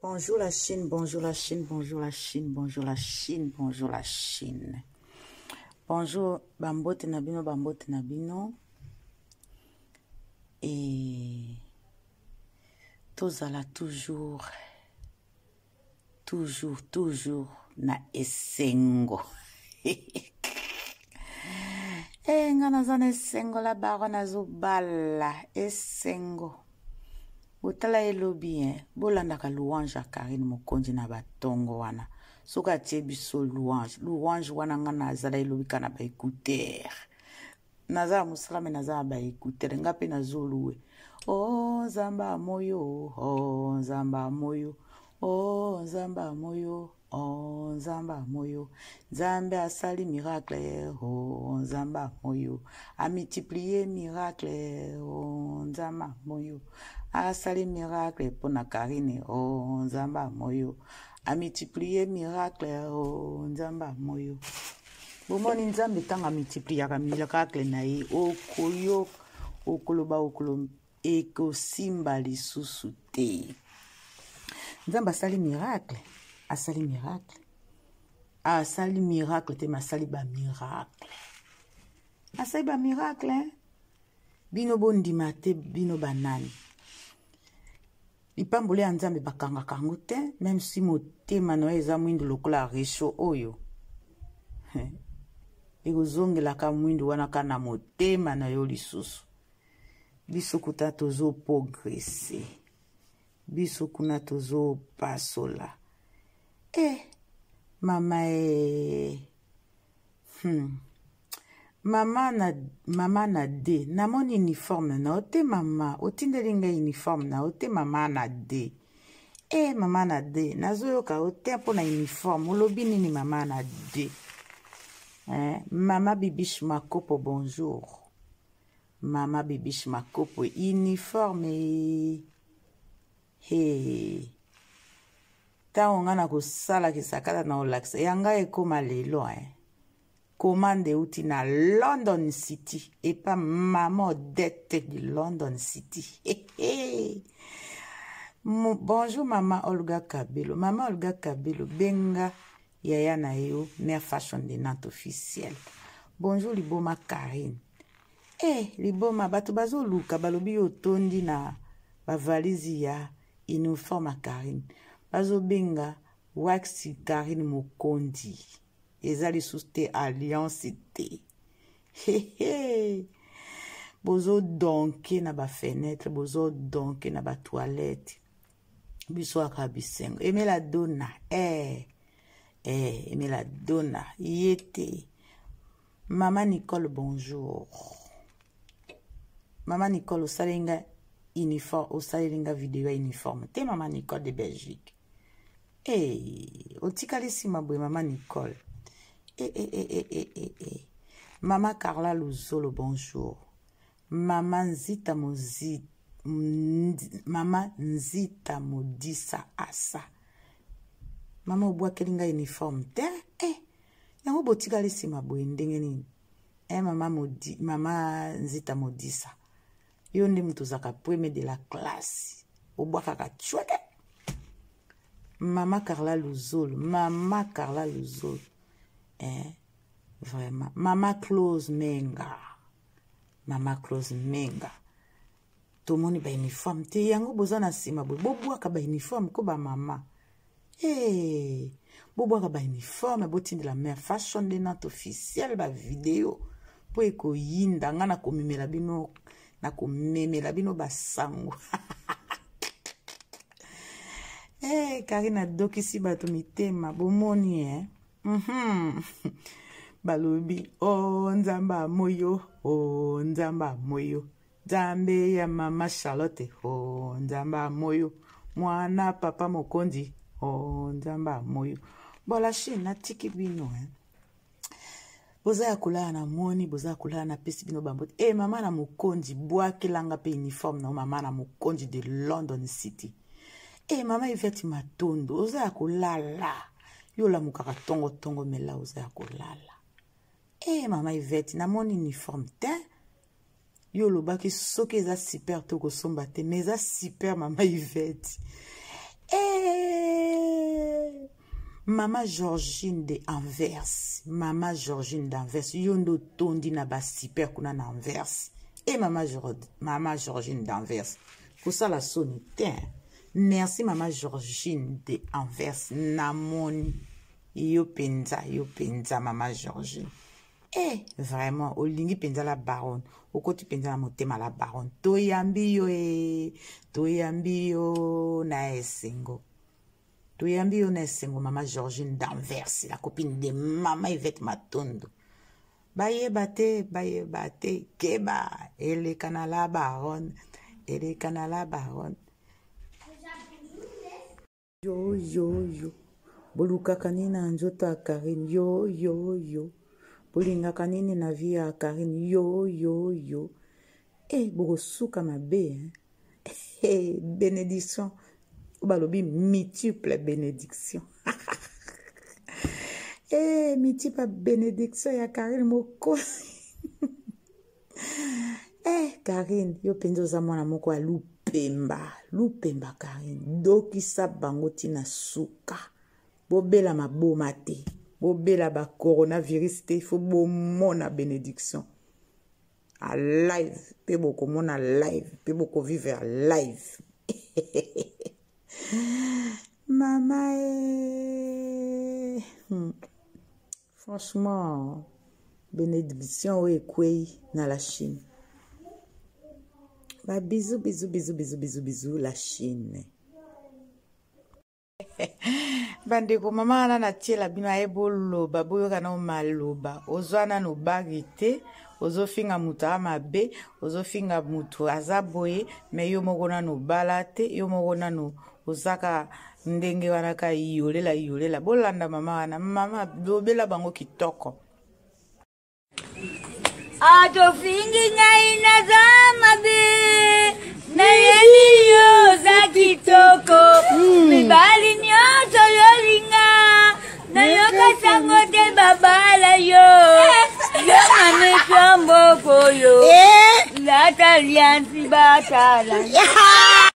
Bonjour la Chine, bonjour la Chine, bonjour la Chine, bonjour la Chine, bonjour la Chine. Bonjour, bambote na bino, bambote na bino. Et tozala toujours, toujours, toujours na esengo. Eh, nga naza na esengo la baronne azobala esengo. Botala ye lobi hein, bolandaka louange ya Carine Mokonzi na ba tongo wana. Soki atie biso louange, louange wana nga nazala elobi ka na ba écouteur. Naza ya mosala me naza na ba écouteur, nga pe nazo louer. Oh Nzambe moyo, oh Nzambe moyo, oh Nzambe moyo. Oh Nzambe moyo, Nzambe asali miracle, oh Nzambe moyo, a multiplier miracle, oh Nzambe moyo, asali miracle pona Karine, oh Nzambe moyo, a multiplier miracle, oh Nzambe moyo. Bomoni Nzambe ntango amultipliaka miracle na ye, okoyoka, okoloba, okoloba, ekosimba lisusu te. Nzambe asali miracle, asali miracle, asali miracle te, asali ba miracle, asali ba miracle hein? Bino bondima te, bino banani? Lipamboli ya Nzambe bakangaka yango te, même si motema na yo eza mwindu lokola réchaud oyo ekozongelaka mwindu wana kaka na motema na yo lisusu. Biso kuta tozo progresser, biso kuna tozo pasola. Eh, mama eh. Mama na, mama na D, namoni uniforme na yo te mama, otindeli ngai uniforme na yo te mama na D. Eh, mama na D, nazoyoka yo te mpo na uniforme, olobi nini mama na D? Eh, mama Bibiche Makopo, bonjour. Mama Bibiche Makopo, uniforme. Hey. Ntango nga na kosalakisa kaka na olakisa ya ngai ekoma lelo hein. Commande euti na London City epa mama Odette de London City. Hey, hey. Bonjour mama Olga Kabelo. Mama Olga Kabelo, benga yaya na yo mère fashion de Nantes officielle. Bonjour liboma Karine. Eh liboma bato bazoluka balobi yo otondi na ba valise ya uniforme ya Karine. Bazobenga wax Karine Mokondi. Eza lisusu te alliance te. Hehe. Bozo donke na ba fenêtre, bozo donke na ba toilette. Biso aka bisengo. Emela dona. Eh. Eh, emela dona. Yete. Mama Nicole, bonjour. Mama Nicole, osaleli nga uniforme, osaleli nga video ya uniforme te Mama Nicole de Belgique. Eh, otikali nsima boye Mama Nicole. Eh, eh, eh, eh, eh, eh, eh. Mama Carla Luzolo, bonjour. Mama Nzita Mozi, Mama Nzita Modisa Asa. Mama obwakeli nga uniforme te? Eh, yango botikali nsima boye ndenge nini? Eh, mama Modi, mama Nzita Modisa. Yo nde moto ozalaka premier de la classe. Obwakaka tshweke. Mama Carla Luzolo, Mama Carla Luzolo. Eh, vraiment. Mama Close Menga. Mama Close Menga. Tomoni ba uniforme te yango boza na nsima boye bobwaka ba uniforme ko ba mama. Eh, bobwaka ba uniforme botindela mère fashion de Nantes officielle ba video po ekoyinda nga na komemela bino na komemela bino basango. Eh, Karine adokisi bato mitema bomoni eh. Balobi oh Nzambe moyo, oh Nzambe moyo, Nzambe ya mama Charlotte, oh Nzambe moyo, mwana papa Mokonzi, oh Nzambe moyo. Bon la Chine natiki bino hein. Boza ya kolala na moni, boza ya kolala na pesi bino bambote. Eh mama na Mokonzi, bwakelanga pe uniforme na mama na Mokonzi de London City. Eh mama Yvette Matondo, oza ya kolala. Yo lamukaka tongo tongo mela oza ya kolala. Eh mama Yvette, namoni uniforme te. Yo olobaki soki eza super te okosomba te, mais eza super mama Yvette. Eh. Mama Georgine de Anvers, Mama Georgine d'Anvers, yo nde otondi na ba super kuna na Anvers. E Mama, Mama Georgine d'Anvers, kosala soni te. Merci Mama Georgine de Anvers, namoni yo penza, yo penza Mama Georgine. Eh, vraiment, olingi penza la baronne, okoti penza na motema la baronne. Toyambi yo e, toyambi yo na esengo. Toyambi yo na esengo mama Georgine d'Anvers, la copine de mama Yvette Matondo. Bayeba te, bayeba te, keba, eleka na la baronne, eleka na la baronne. Yo, yo, yo, bolukaka nini na nzoto ya Karine? Yo, yo, yo, bolingaka nini na vie ya Karine? Yo, yo, yo, eh, bokosuka mabe, hein? Hey, bénédiction balobi multiple bénédiction. Hey, multiple bénédiction ya Karine Mokosi. Eh, Karine, yo mpenza oza mwana moko ya lupemba, lupemba Karine, dokisa bango tina suka. Bobela maboma te, bobela ba coronavirus te, il faut bomona bénédiction. A live pe bokomona live pe bokovivre ya live. Mama e. Franchement, bénédiction oyo ekwei na la Chine. Ba bisous bisous bisous bisous bisous bisous la Chine. Bandeko, mama wana natiela bino aye boloba, boyoka nao maloba. Ozwa nano bagi te, ozofinga moto a mabe, ozofinga moto aza boye, me yo moko nano obala te, yo moko nano ozaka ndenge wana ka yolela yolela. Bolanda mama wana, mama lobela bango kitoko. Atofingi ngai naza mabe, nayebi yo oza kitoko, mibali nyonso yolinga, nayoka sango te babala yo, yo mameswa mboko yo, lata liansi batala.